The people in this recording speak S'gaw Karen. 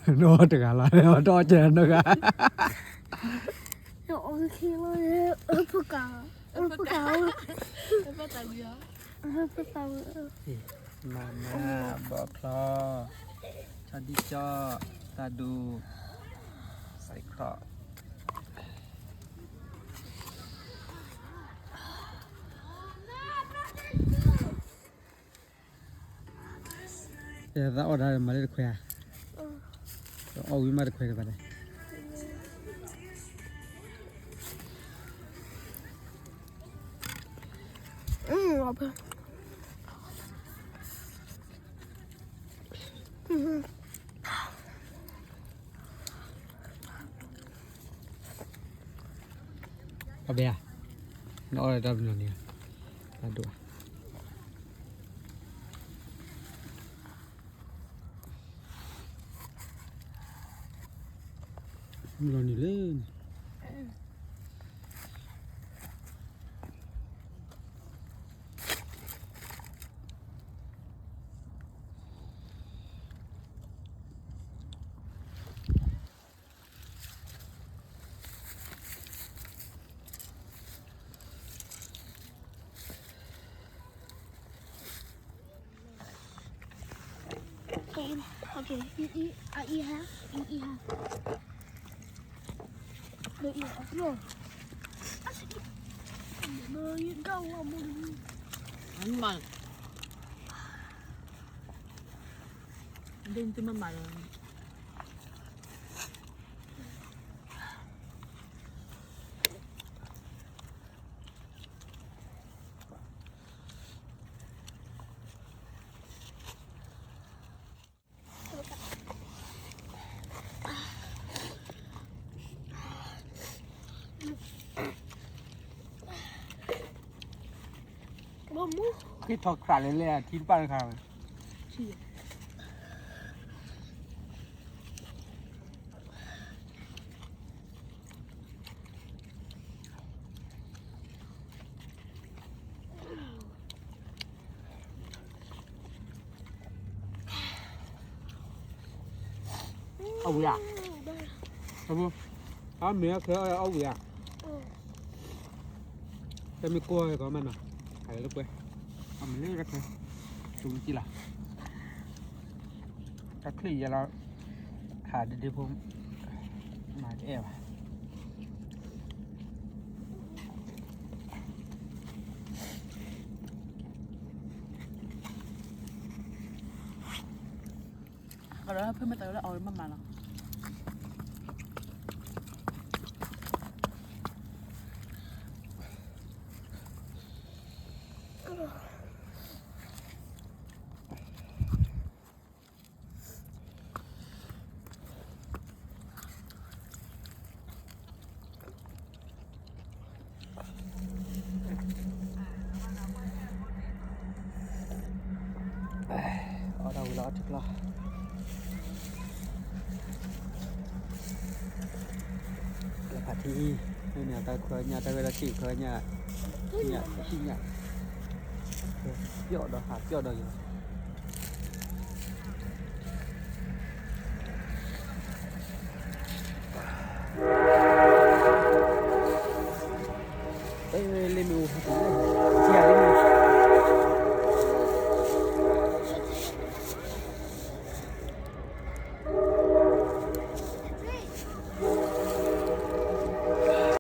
နီတဂၤလီၤ, တအီၣ်ကဲနီတဂၤ. မၤမၤ ဘီချီ, ဆီဒံၣ်ကၠီ, သးဒူ, စဲးခီး. သးအီၣ်ဒၣ်မၤလၢတခွဲဧါ, အီၣ်ဝံၤမးတခွဲတဘၣ်လဲၣ်. အဘဲဧါ, နအီၣ်တၢ်မနုၤန့ၣ်, တၢ်ဒိၣ်ဧါ, မုၢ်လီၤနုာ်လၢန့ၣ်. ဃ့ထီၣ်ခရးလဲၣ်လဲၣ် ထံတပၣ်တခါဝဲ. အဝံၤဧါ, အမ့ၢ်အခဲအီၣ်ဝံၤဧါ, တမ့ၢ်ကိၢ်ကီမးနီၤ, အလၢပှဲၤ, အမ့ၢ်လၢတခဲ, တူၢ်ကံလီၤ, တၢ်ချံၣ်ယဲလီၤ, ဟးဒ့ဒ့ဖိ, မၤတအဲၣ်ဘၣ်. ကဒီးဖဲမတၤလၢအီၤမးမးလီၤ. အီၣ်တၢ်ဝံၤလီၤအီထံကျီ, လၢဖးထံအံၤ, မ့ၢ်န့ၣ်တၢ်ခွဲညၣ် တၢ်ဝဲဒၣ်စံၣ်ခွဲညၣ်, ညၣ်ဟံၣ်ညၣ်, ပျီၣ်ဒီးဟးပျီၣ်ဒီးယၤ.